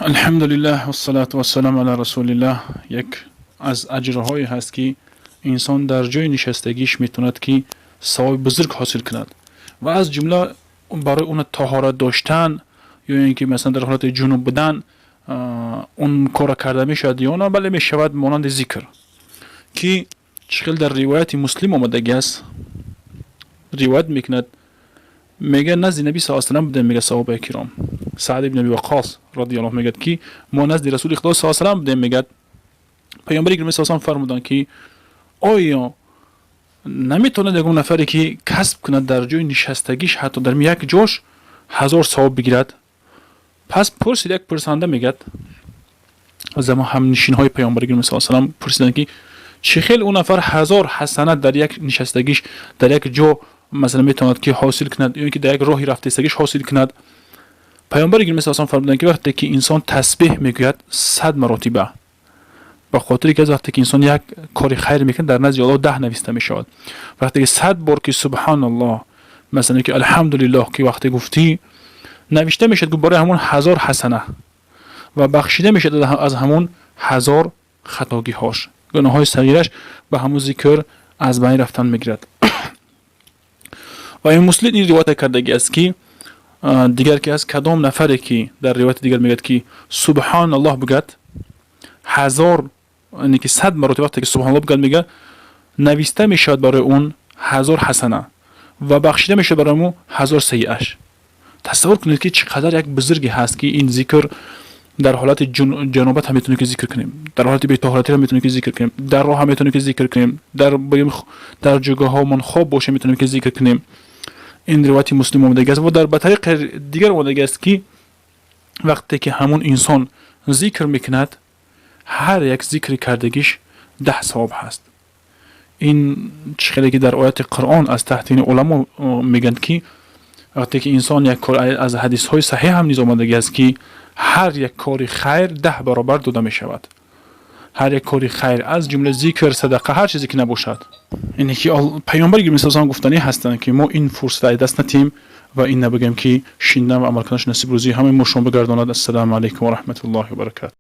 Алҳамдулиллаҳ вассалату вассалам ала расулиллаҳ. Як аз аҷрҳое ҳаст, ки инсон дар ҷои нишастагиш метавонад, ки савоби бузург ҳосил кунад, ва аз ҷумла барои он таҳорат доштан ё ин ки масалан дар ҳолати ҷунуб будан он корро карда мешавад ё на? Бале, мешавад. Монанди зикр, ки чӣ хел дар ривояти Муслим омадагӣ аст, ривоят мекунад, мега: назди Наби с салам будем. Мега саҳобаи киром Саъд ибн Аби Ваққос радиаллоҳ мегӯяд, ки мо назди Расули Худо с салам будем. Мегӯяд, Паёмбари гиромӣ с салам фармуданд, ки оё наметавонад ягон нафаре, ки касб кунад, дар ҷои нишастагиш, ҳатто дар як ҷош 1000 савоб бигирад? Пас пурсид як пурсанда, мегӯяд, аз ҳамнишинҳои Паёмбари гиромӣ с салам пурсиданд, ки чӣ хел ӯ нафар 1000 ҳасанат дар як нишастагиш, дар як ҷо масалан метавонад, ки ҳосил кунад, ё ин ки дар як роҳи рафтаистагиш ҳосил кунад? Паёмбари гиромӣ с фармуданд, ки вақте ки инсон тасбеҳ мегӯяд 100 маротиба, ба хотире ки аз вақте ки инсон як кори хайр мекунад, дар назди Аллоҳ 10 нависта мешавад. Вақте ки 100 бор ки субҳаналлоҳ, масалан, ки алҳамдулиллоҳ, ки вақте гуфтӣ, навишта мешавад барои ҳамон 1000 ҳасана ва бахшида мешавад аз ҳамон 1000 хатогиҳош, гуноҳҳои сағираш ба ҳамон зикр аз байн рафтан мегирад. Ва ин Муслим ин ривоята кардагӣ аст, ки дигар ки аз кадом нафаре, ки дар ривояти дигар мегӯяд, ки субҳаналлоҳ бигӯяд 1000, яъне ки 100 маротиба вақте ки субҳаналлоҳ бигӯяд, мега, нависта мешавад барои он 1000 ҳасана ва бахшида мешавад барои ӯ 1000 сайиаш. Тасаввур кунед, ки чӣ қадар як бузурге ҳаст, ки ин зикр дар ҳолати ҷанобат ҳам метавонем, ки зикр кунем, дар ҳолати бетоҳоратӣ ҳам метавонем, ки зикр кунем, дар роҳ ҳам метавонем, ки зикр кунем, дар ҷойгоҳҳомон хоб бошем, метавонем, ки зикр кунем. Ин ривояти Муслим омадагӣ аст ва дар ба тариқи дигар омадагӣ аст, ки вақте ки ҳамон инсон зикр мекунад, ҳар як зикри кардагиш 10 савоб ҳаст. Ин чӣ хеле ки дар ояти Қуръон аз таҳти ин уламо мегӯянд, ки вақте ки инсон як кор, аз ҳадисҳои саҳеҳ ҳам низ омадагӣ аст, ки ҳар як кори хайр 10 баробар дода мешавад. Ҳар як кори хайр, аз ҷумла зикр, садақа, ҳар чизе ки набошад. Ине ки Паёмбари гиромӣ гуфтанӣ ҳастанд, ки мо ин фурсат аз даст натиҳем ва ин набигӯем, ки шиндан ва амал карданаш насиб рӯзии ҳамаи мо шумо бигардонад. Ассалому алайкум ва раҳматуллоҳи ва баракату.